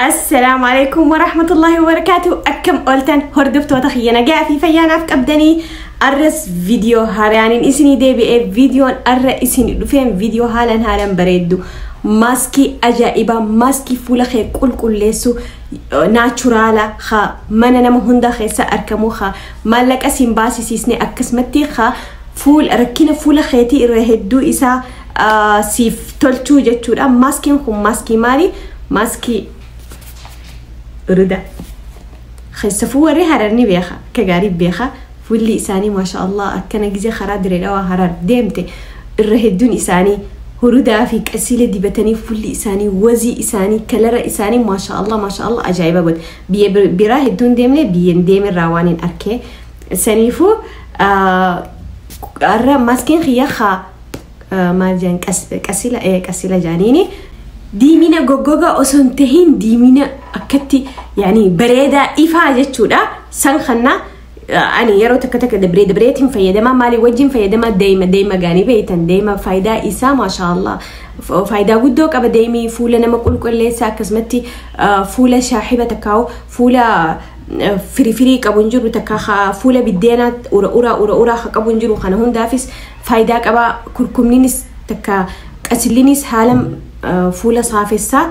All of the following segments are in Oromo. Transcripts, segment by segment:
Assalaamu alaikum warahmatullahi wabarakatuh. Akkam ooltan hordoftoota kiyya nagaa fi fayyaanaaf qabdanii arras viidiyoo haaraanin isinii deebi'ee viidiyoon arra isinii dhufeen viidiyoo haalan haalan bareeddu maaskii ajaa'ibaa maaskii fuula kee qulqulleessu naachuraala haa mana nama hunda keessa argamu haa maallaqa siin baasisiisne akkasumatti haa fuula rakkina fuula keetii irra hedduu isaa siif tolchuu jechuudha. Maaskiin kun maaskii maali? Maaskii ruda keessafuu warri harar ni beeka akka gaarii beeka fuulli isaanii maasha Allah akkana gizee karaa diree dhawaa harar deemte irra hedduun isaanii hurudaa fi qasiila dibatanii fuulli isaanii wazii isaanii kalara isaanii maasha Allah maasha Allah ajaa'iba godhe biyya biraa hedduun deemne biyyan deemerraa waan hin arkee saniifuu har'a maaskiin kiyya haa maal jedhan qasila qasila jaaniini diimina goggogaa osoo hin tahin diimina akkatti yaani bareedaa ifaa jechuudha. San kana ani yeroo takka takka dabree dabreetiin fayyadamaa maalii wajjin fayyadamaa deema deema gaanii beeytan deema faayidaa isaa maasha Allah faayidaa guddoo qaba deemii fuula nama qulqulleessa akkasumatti fuula shaahiba takkaa'u fuula firifirii qabu hin jiru takka fuula biddeenaa ura ura ura ura qabu hin jiru kana hundaafis faayidaa qaba kurkumninis takka qasillinis haala fuula saafessaa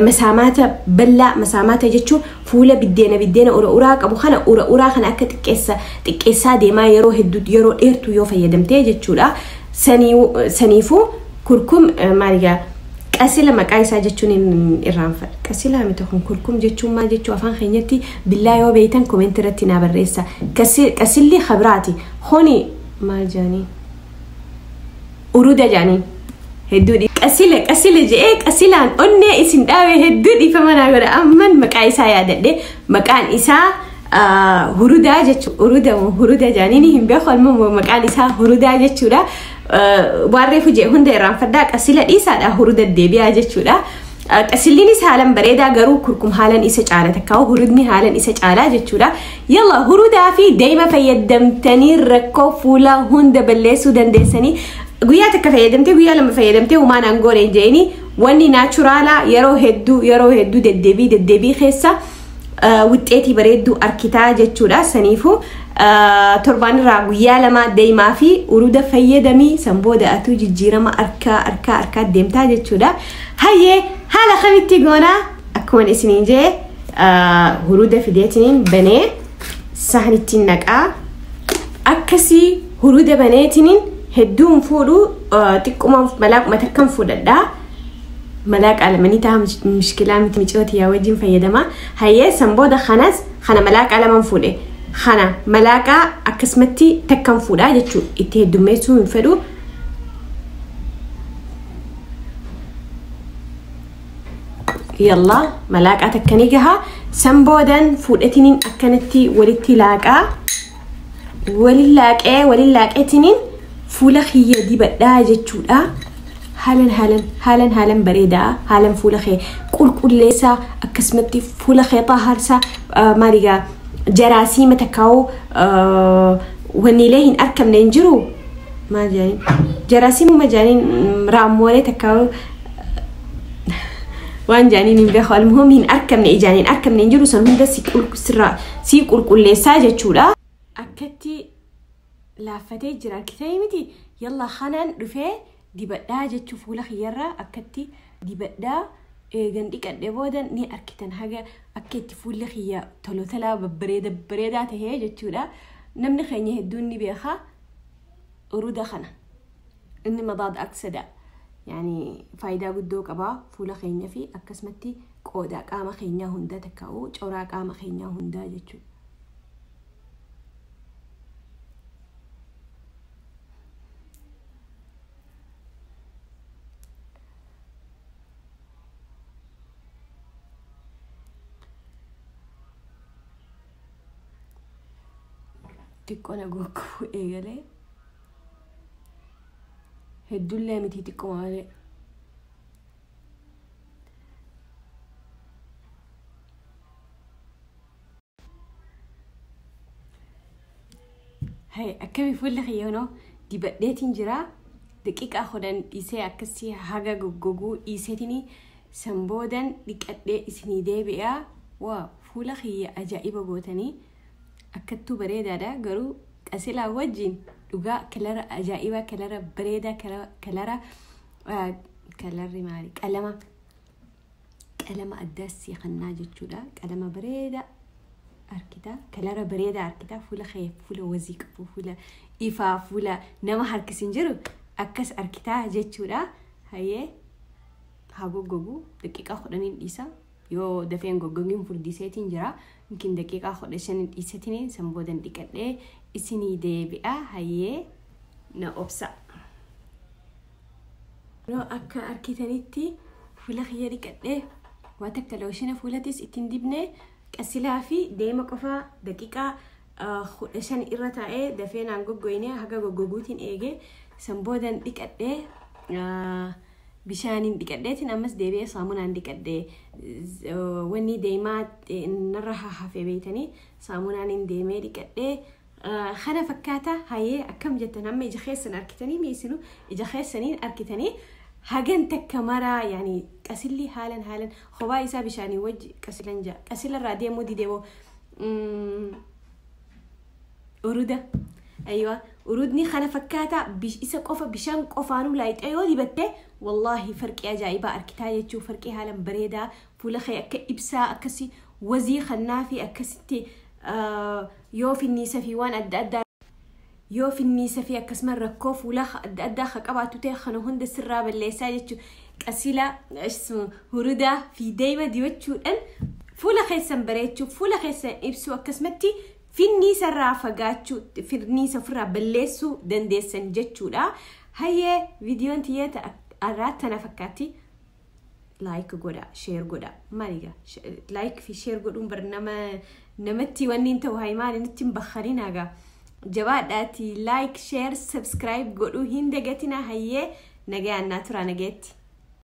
masaamaata bal'aa masaamaata jechuun fuula biddeena biddeena ura uraa qabu kana ura uraa kana akka xiqqeessa xiqqeessaa deemaa yeroo hedduu yeroo dheertuu yoo fayyadamtee jechuudha. Saniifuu kurkum maaligaa qasila maqaa isaa jechuun irraanfadha. Qasila miti kun kurkum jechuun maal jechuu afaan keenyatti billaa yoo beeytan koomenti irratti naa barreessa. Qasilli khabraati. Kuni maal jaanii? Uruda jaanii. Hedduu qasila qasila je'ee qasilaan onnee isin dhaabe hedduu dhiifama naa godha amman maqaa isaa yaadadhe maqaan isaa hurudaa jechuudha uruda huruda jaaniin hin beeku ammoo maqaan isaa hurudaa jechuudha waan reefu jee hunda irraanfadhaa qasila dhiisaadha huruda deebi'aa jechuudha. Qasilliinis haalan bareedaa garuu kurkum haalan isa caala takkaa'u hurudni haalan isa caalaa jechuudha. Yalla hurudaa fi deema fayyadamtanii rakkoo fuula hunda balleessuu dandeessanii guyyaa takka fayyadamtee guyyaa lama fayyadamtee humaan aangoon hin jeeni wanni naachuraalaa yeroo hedduu yeroo hedduu deddeebii deddeebii keessa wixxeetii bareedduu arkitaa jechuudha. Saniifuu torbaan irraa guyyaa lama deemaa fi uruda fayyadamii san booda atuu jijjiirama harkaa harkaa harkaa deemtaa jechuudha. Hayyee haala kamitti goonaa akkuma isiniin jee huruda fideetiniin banee sahanittiin naqaa akkasii huruda baneetiniin hedduun fuudhu xiqquma malaaquma takkan fuudhadhaa. Malaaqa lamanii ta'a mishkilaa miti micooti yaa wajjin fayyadama. Hayyee san booda kanas kana malaaqa laman fuudhe. Kana malaaqa akkasumatti takkan fuudhaa jechuudha. Itti heddummeessuu hin fedhu. Yallaa malaaqa takkanii gahaa. San boodan fuudhetiniin akkanatti walitti laaqaa. Waliin laaqee waliin laaqeetiniin fuula kiyya dibadhaa jechuudha. Haalan haalan haalan haalan bareedaa haalan fuula kee qulqulleessaa akkasumatti fuula kee xaharsaa maaligaa jaraasiima takkaa'u wanniilee hin argamne hin jiru maal jedhaniin jaraasiimuma jedhaniin raammoolee takkaa'u waan jedhaniin hin beeku almuhum hin argamne ijaan hin argamne hin jiru san hunda si qulqulleessaa jechuudha. Akkatti laaffatee jira argitanii miti yalla kanaan dhufee dibadhaa jechuu fuula kiyyarraa akkatti dibadhaa eegan dhiqadhe booda ni argitan haga akka itti fuulli kiyya tolotolaa babbareeda bareedaa tahee jechuudha. Namni keenya hedduun ni beeka uruda kana inni madaad aksada yaani faayidaa guddoo qaba fuula keenya fi akkasumatti qoodaa qaama keenyaa hunda takkaa'u coraa qaama keenyaa hundaa jechuudha. Xiqqoo na goggoguu eegalee hedduullee miti xiqqoo malee. Hey, akkamii fuulli kiyyoonoo dibadheetiin jira. Daqiiqaa 10 dhiisee akkasii haga goggoguu dhiiseetiin San boodan dhiqadhee isinii deebi'a. Waa fuula kiyya ajaa'iba gootanii akkattuu bareedaadha, garuu qasilaa wajjin dhugaa color ajaa'ibaa, color bareedaa, color colorri maali, qalama addaa siqannaa jechuudha. Qalama bareedaa harkitaa, color bareedaa harkitaa, fuula kee fuula wazii qabu, fuula ifaa, fuula nama harkisin jiru akkas harkitaa jechuudha. Hayyee, haa goggogu, daqiiqaa 10n dhiisa. Yoo dafeen goggogiin furdiseetiin jira, yookiin daqiiqaa 15 dhiisetiin san boodan dhiqadhee isinii deebi'a. Hayyee, na obsa. Yeroo akka harkitanitti fuula kiyya dhiqadhee, waa takka lotion fuulatis ittiin dibnee, qasilaa fi deema qofaa daqiiqaa 15 irra taa'ee dafee naan goggoyne, haga goggoguutiin eegee san boodan dhiqadhee, bishaaniin dhiqadheetiin ammas deebi'ee saamunaan dhiqadhee. Wanni deemaa narra hafe beeytanii, saamunaan hin deemee dhiqadhee. Kana fakkaata. Hayyee, akkam jettan? Amma ija keessan arkitanii, miisinu ija keessaniin arkitanii hagan takka maraa. Yani qasilli haalan haalan kophaa isaa bishaanii wajji qasilan jaa qasilarraa deemuu dideemoo uruda, aywa, urudni kana fakkaata. Isa qofa bishaan qofaanuu laayixee yoo dibatte, wallaahi farqii ajaa'ibaa arkitaa jechuu. Farqii haalan bareedaa, fuula kee akka ibsaa akkasi wazii kannaa fi akkasitti yoo finniisa fi waan adda addaa, yoo finniisa fi akkasuma rakkoo fuula adda addaa ka qabaattu ta'e, kana hunda sirraa balleessaa jechuudha. Qasila, hurudaa fi deema dibachuudhaan fuula keessan bareechuu, fuula keessan ibsuu, akkasumatti finniisa irraa fagaachuu, finniisa ofirraa balleessuu dandeessan jechuudha. Hayyee, viidiyoon tiyyeeta irraa tana fakkaatti. Like godha, share godha. Maaliga like fi share godhuun bar nama namatti wanni hin ta'u. Hayi, maali nutti hin bakkarin hagaa. Jabaadhaati, like, share, subscribe godhuu hin dagatina. Hayyee, nagayaan naa turaa, nageetti.